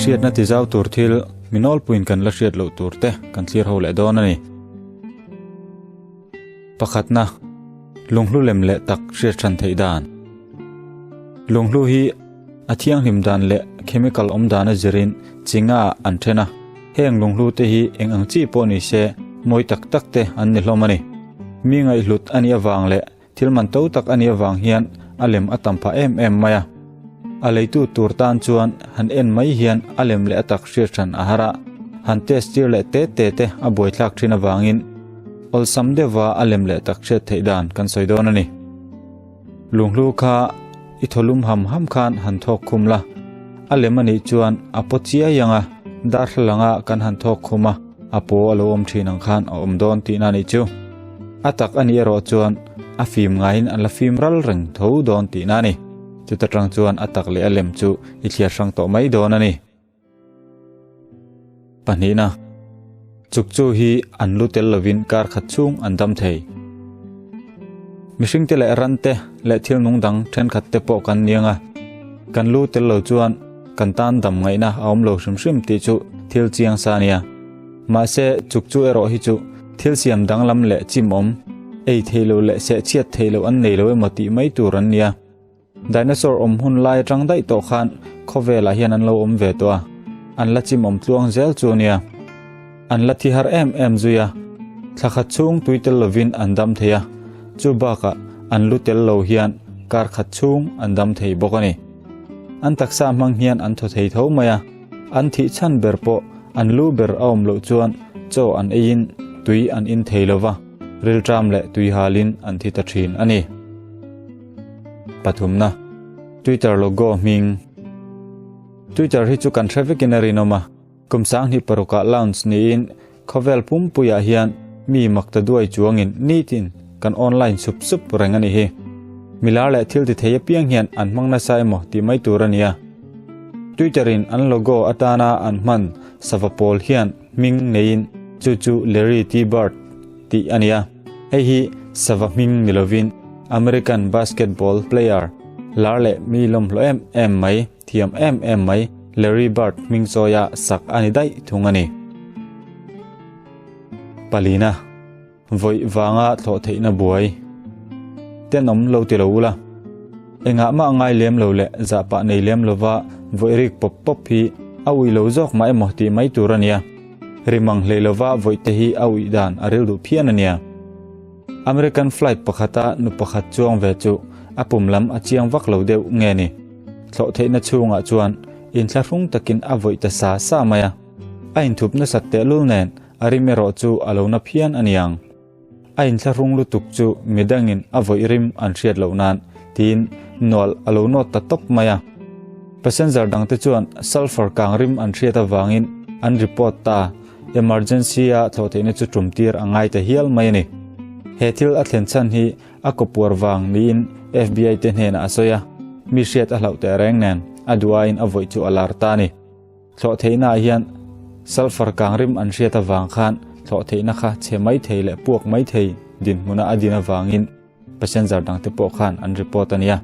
Hriatna tizau tur thil mi nawlpuiin kan la hriat loh tur te kan thlir ho leh dawn a ni. Pakhatna, Lunghlu lem leh tak hriat hran theih dan. Lunghlu hi a thianghlim dan leh chemical awm dan a zirin chi nga an then a. Heng lunghlu te hi eng ang chi pawh ni se mawi tak tak te an ni hlawm a ni. Mi ngaihhlut a nih avang leh Thil man to tak a nih avang hian a lem a tam phah em em mai a. A leitu tur tan chuan han en mai hian a lem leh a tak hriat hran a har a, han test tir leh te te te a buaithlak thin avangin awlsam deuhva a lem leh tak hriat theih dan kan sawi dawn a ni. Lunghlu kha i thawlum ham ham khan han thawk khum la, a lem a nih chuan a paw chiai ang a, darthlalanga kan han thawk khum a, a paw a lo awm thin ang khan a awm dawn tihna a nih chu. A tak a nih erawh chuan a fim ngaiin an la fim ral reng tho dawn tihna a ni. Chuta tang chuan a tak leh a lem chu i thliar hrang tawh mai dawn a ni. Pahnihna, Chukchu hi an lu tel lovin kar khat chhung an dam thei. Mihringte leh rante leh thil nung dang thenkhat te pawh kan niang a, kan lu tel lo chuan kan tan dam ngaihna a awm lo hrim hrim tih chu thil chiang sa a nia. Mahse, chukchu erawh hi chu thil siam danglam leh chimawm, ei thei lo leh sehchhiat thei lo an nei lo emaw tih mai tur an nia. Dinosaur awm hun lai atang daih tawh khan khawvelah hian an lo awm ve tawh a, an la chimawm tluang zel chu a nia. An la thi har em em zui a, thla khat chhung tui tel lovin an dam thei a, chu bakah an lu tel lo hian kar khat chhung an dam thei bawk a ni. An taksa hmang hian an thaw thei tho mai a, an thih chhan ber pawh an lu ber a awm loh chuan chaw an eiin tui an in thei lo va, rilṭam leh tui halin an thi ta ṭhin a ni. Pathumna, Twitter logo hming. Twitter hi chu kan hre vekin a rinawm a, kum 2006 ah launch niin khawvel pumpuiah hian mi makta duai chuangin nitin kan online sup sup reng a ni hi. Milar leh thil ti thei apiang hian an hmang nasa emaw tih mai tur a nia. Twitter in an logo atana an hman sava pawl hian hming neiin chu chu Larry T. Bird tih a nia. Hei hi sava hming ni lovin American basketball player lar leh mi lawmhlawh em em mai, thiam em em mai Larry Bird hming chawia sak a ni daih thung a ni. Palina, Vawi vanga thlawh theihna buai. Tenawm lo ti lo ula. Engah mah ngai lem lo leh zahpah nei lem lova vawi rik pawp pawp hi a ui lo zawk mah emaw tih mai tur a nia. Rimang hlei lova vawihte hi a uih dan a ril duh phian a nia. American flight pakhata nu pakhat chuang ve chu a pum lam a chiang vak lo deuh nge ni. Thlawh theihna chhungah chuan inthlahrung takin a vawih ta sa sa mai a. A inthup nasat tehlul nen a rim erawh chu a lo na phian a niang. A inthlahrung lutuk chu midangin a vawih rim an hriat loh nan tiin nual a lo nawt ta tawp mai a. Passenger dangte chuan sulphur kang rim an hriat avangin an report ta, emergency-a thlawh theihna chu tum tir a ngai ta hial mai a ni. He thil a thlen chhan hi a kawpuar vang niin FBI te hnenah a sawi a, mi hriat a hlauh teh reng nen a duhaiin a vawih chu a lar ta a ni. Thlawh theihnaah hian sulphur kang rim an hriat avang khan thlawh theihna kha chhe mai thei leh puak mai thei dinhmuna a din avangin passenger dangte pawh khan an report a nia.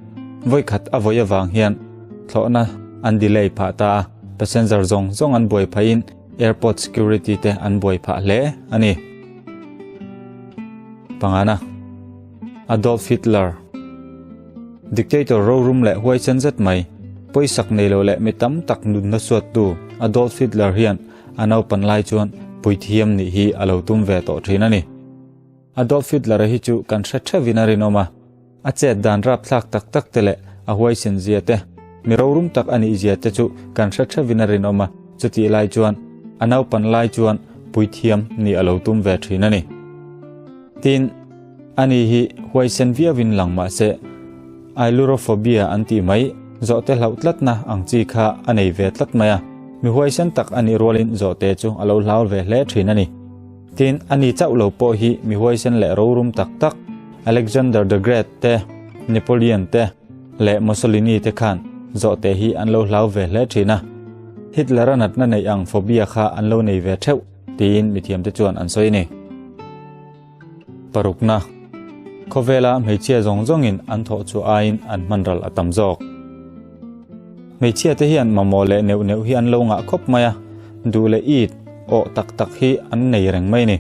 Vawikhat a vawi avang hian thlawhna an delay phah ta a, passenger zawng zawng an buai phahin airport security te an buai phah hle a ni. Pangana, Adolf Hitler. Dictator rorum leh huaisen zet mai, pawisak nei lo leh mi tam tak nunna suattu Adolf Hitler hian a naupan lai chuan puithiam nih hi a lo tum ve tawh thin a ni. Adolf Hitler-a hi chu kan hre theuhin a rinawm a, a chet dan rapthlak tak tak te leh a huaisen zia te, mi rorum tak a nih zia te chu kan hre theuhin a rinawm a, chutih lai chuan a naupan lai chuan puithiam nih a lo tum ve thin a ni. Tin, ani hi huaisen viauin lang mah se, ailurophobia an tih mai, zawhte hlauh tlatna ang chi kha a nei ve tlat mai a, mi huaisen tak a nih rualin zawhte chu a lo hlau ve hle thin a ni. Tin, ani chauh lo pawh hi mi huaisen leh rorum tak tak, Alexander the Great te, Napoleon te leh Mussolini te khan zawhte hi an lo hlau ve hle thin a. Hitler-a natna neih ang phobia kha an lo nei ve theuh. Tiin mithiamte chuan an sawi a ni. Parukna, Khawvela hmeichhia zawng zawngin an thawh chhuah aiin an hman ral a tam zawk. Hmeichhia te hian mamawh leh neuh neuh hi an lo ngah khawp mai a, duh leh it awh tak tak hi an nei reng mai ni.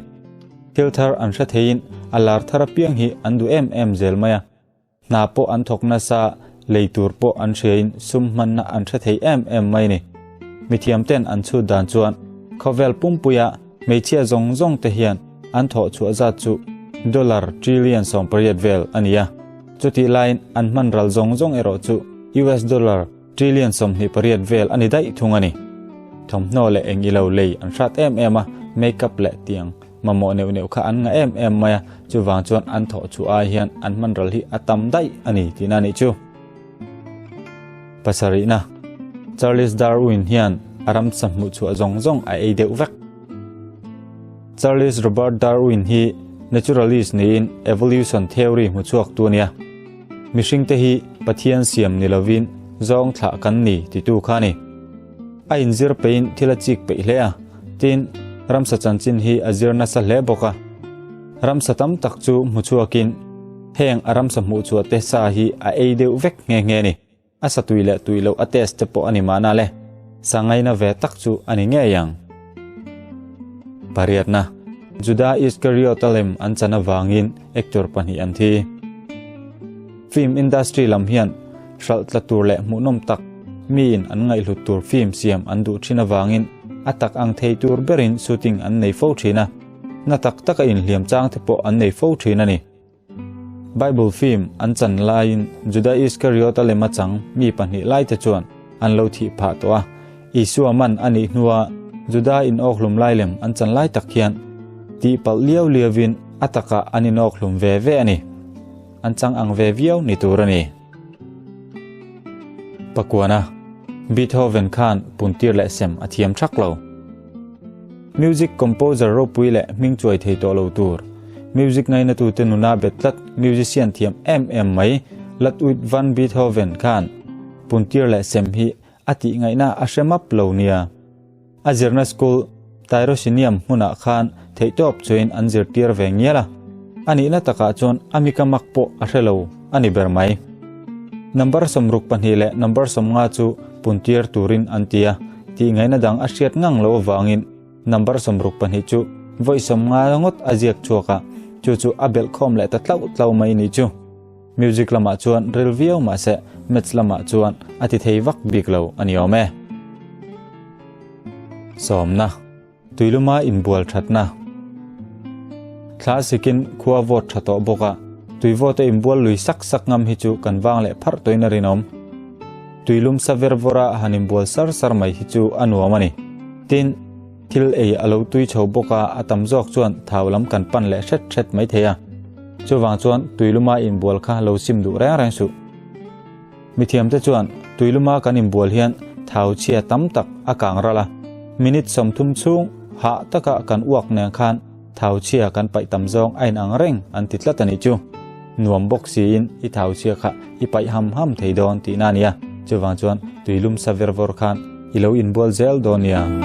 Thil thar an hre theiin a lar thar apiang hi an duh em em zel mai a. Hna pawh an thawk nasa, lei tur pawh an hriain sum hmanna an hre thei em em mai ni. Mithiam ten an chhut dan chuan khawvel pumpuia hmeichhia zawng zawng te hian an thawh chhuah zat chu dollar trillion 18 vel a ni a. Chutih laiin an hman ral zawng zawng erawh chu US dollar trillion 28 vel a ni daih thung a ni. Thawmhnaw leh eng ilo lei an hrat em em a, make-up leh tiang mamawh neuh neuh kha an ngah em em mai a, chuvang chuan an thawh chu ai hian an hman ral hi a tam daih a ni tihna a nih chu. Pasarihna, Charles Darwin hian a ramsa hmuh chhuah zawng zawng a ei deuh vek. Charles Robert Darwin hi naturalist niin evolution theory hmu chhuak tu a nia. Mihringte hi Pathian siam ni lovin zawng thlah kan ni titu kha a ni. A inzir peihin thil a chik peih hle a, tin, ramsa chanchin hi a zir nasa hle bawk a. Ramsa tam tak chu hmu chhuakin heng a ramsa hmuh chhuah te sa hi a ei deuh vek nghe nghe a ni. A sa tui leh tui loh a test te pawh a ni mahna le, sa ngaina ve tak chu a ni ngei ang. Pariatna, Juda Iskariot a lem an chan avangin actor pahnih an thi. Film industry lam hian hralh tla tur leh hmuhnawm tak miin an ngaihhlut tur film siam an duh thin avangin a tak ang thei tur berin shooting an nei fo thin a, na tak taka inhliam chang te pawh an nei fo thin a ni. Bible film an chan laiin Juda Iskariot a lem a chang mi pahnih lai te chuan an lo thih phah tawh a, Isua man a nih hnua Juda inawkhlum lai lem an chan lai tak hian tihpalh liau liauin a takah an inawkhlum ve ve a ni. An chang ang ve viau ni tur a ni. Pakuana, Beethoven khan puntir leh sem a thiam thak lo. Music composer ropui leh hming chuai thei tawh lo tur, music ngainatute nuna bet tlat musician thiam em em mai Ludwig van Beethoven khan puntir leh sem hi a tih ngaihna a hre map lo nia. A zirna school Tyrosinium hmunah khan theihtawp chuin an zirtir ve ngial a, a nihna takah chuan a mika mak pawh a hre lo a ni ber mai. Number 62 leh number 50 chu puntir turin an ti a, tih ngaihna dang a hriat ngang loh avangin number 62 chu vawi 50 ngawt a ziak chhuak a, chu chu a belh khawm leh ta tlauh tlauh mai ni chu. Music lamah chuan ril viau mahse maths lamah chuan a ti thei vak bik lo a ni awm e. Sawmna, Tuiluma inbual thatna. Thla sikin khua vawt tha tawh bawk a, tuivawta inbual lui sak sak ngam hi chu kan vang leh pharh tawhin a rinawm. Tuilum sa ver vawra han inbual sar sar mai hi chu a nuam a ni. Tin, Thil ei a lo tui chho bawk a, a tam zawk chuan thau lam kan pan leh hret hret mai thei a. Chuvang chuan tuiluma inbual kha lo sim duh reng reng suh. Mithiamte chuan tuiluma kan inbual hian thau chhia tam tak a kang ral a, minute 30 chhung hah taka kan uak nen khan thau chhia kan paih tam zawng a inang reng an ti tlat a nih chu. Nuam bawk siin i thau chhia kha i paih ham ham thei dawn tihna a nia. Chuvang chuan tuilum sa ver vawr khan i lo inbual zel dawn nia.